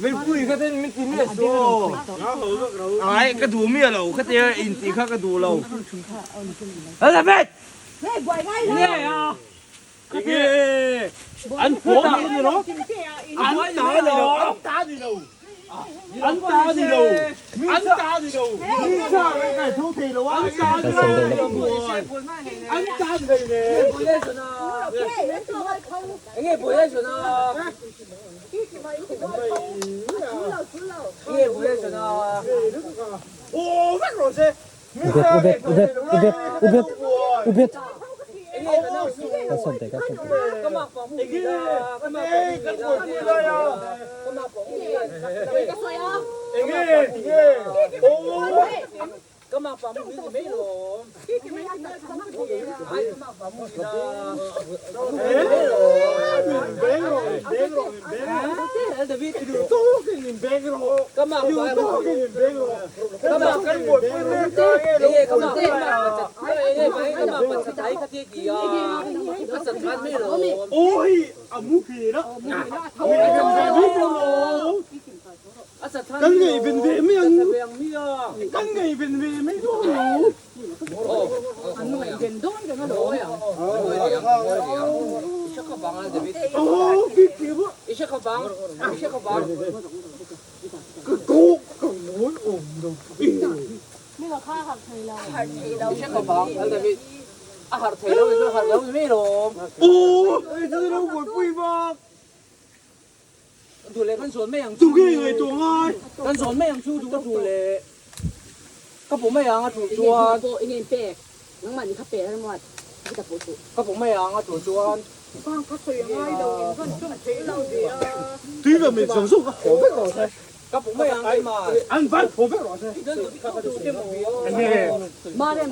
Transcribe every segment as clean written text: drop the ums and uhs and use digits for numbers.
Mipui kha ten min ti miah suh. Ai ka duh miah lo kha tia in tih kha ka duh lo. Elizabeth! Nge a? Nge? An pawh ni lo. An ta ni lo. An ta ni lo. An ta ni lo. An ta ni lo. An ta ni lo. An ta ni lo. Enge buai zun a? Enge buai zun a? Ubet, ubet, ubet, ubet, ubet, ubet. Ka sawm te, ka sawm te. Kan ngaihven ve mai ang. Kan ngaihven ve mai dawn lo. An ngaihven dawn reng alawm. Ka kawh ka ngawi awm lo. Aw, hei chu lo buaipui vak. Duh leh kan zawn mai ang chu. Tunge ngaihtuah ngai? Kan zawn mai ang chu duh ka duh leh ka pawh mai ang a tul chuan. Pawh enge in pek? Nangmah ni kha pe a ringawt. Ka ta pawh suh. Ka pawh mai ang a tul chuan. Bang kha sawi a ngai lo, in van tawng thei lo ve a. Tui ve mai zawng zawng ka haw vek rawh se. Ka pawh mai ang keimah. An van haw vek rawh se. Enge? Marem.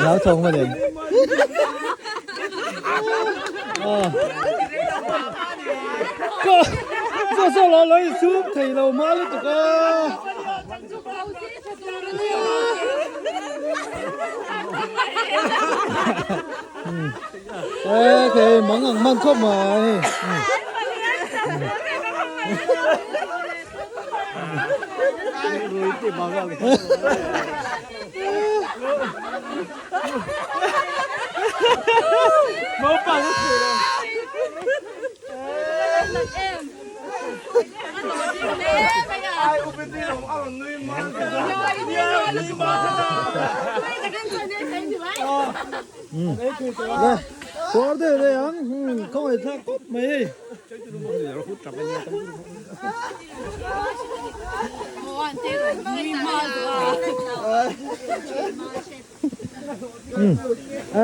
Lau thawng ma nen. Ko so so lo lo in sum thei lo ma lutuk a. Ê thì món ăn man khop mà. Kawr deuh deuh ang khawngaih thlak kawp mai hei. Ê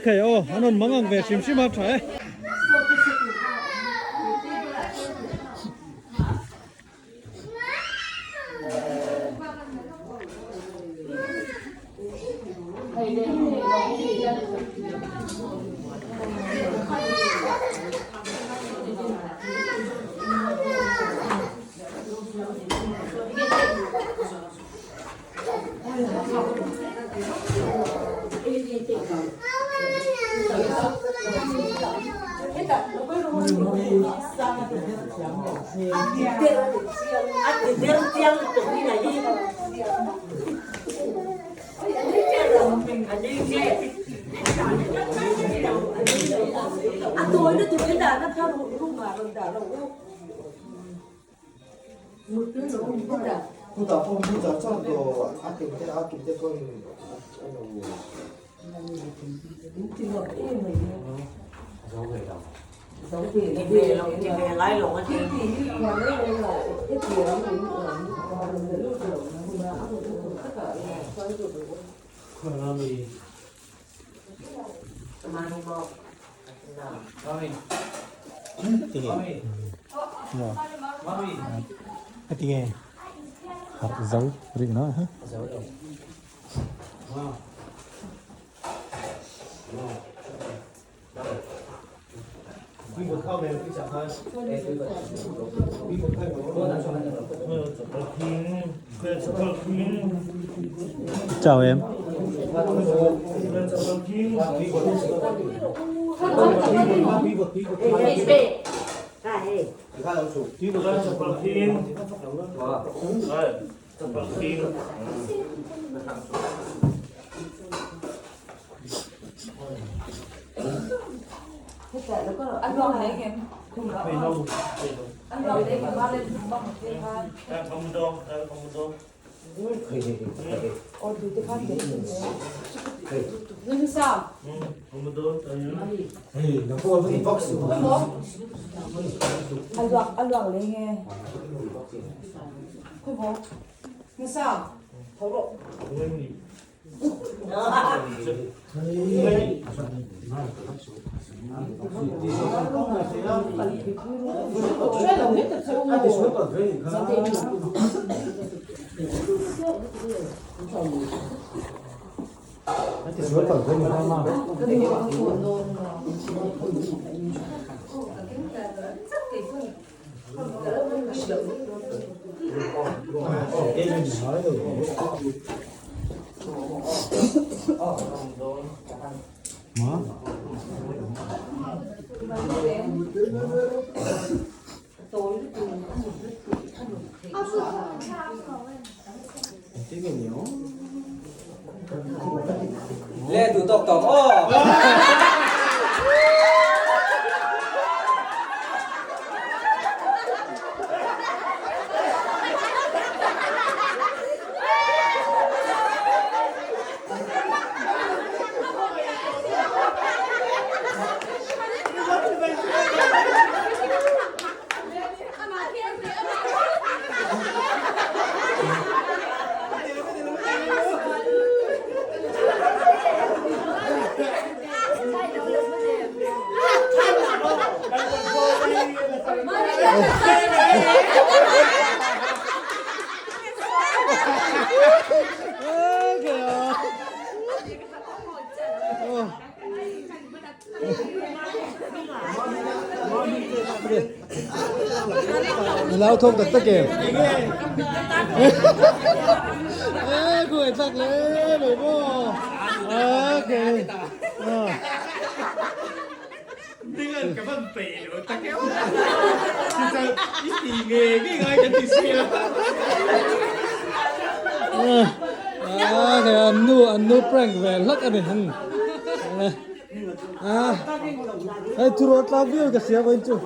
khei aw an rawn mang ang ve hrim hrim a tha e. Tinge harh zo rih na ha. Chào em. Le duh tawk tawk aw. Lau thawk tak tak em? Ê, cười chắc lên rồi bố. Ok. À, thì anh nu prank về lắc anh này. À, ai tu rot la viu ka sia vain chu.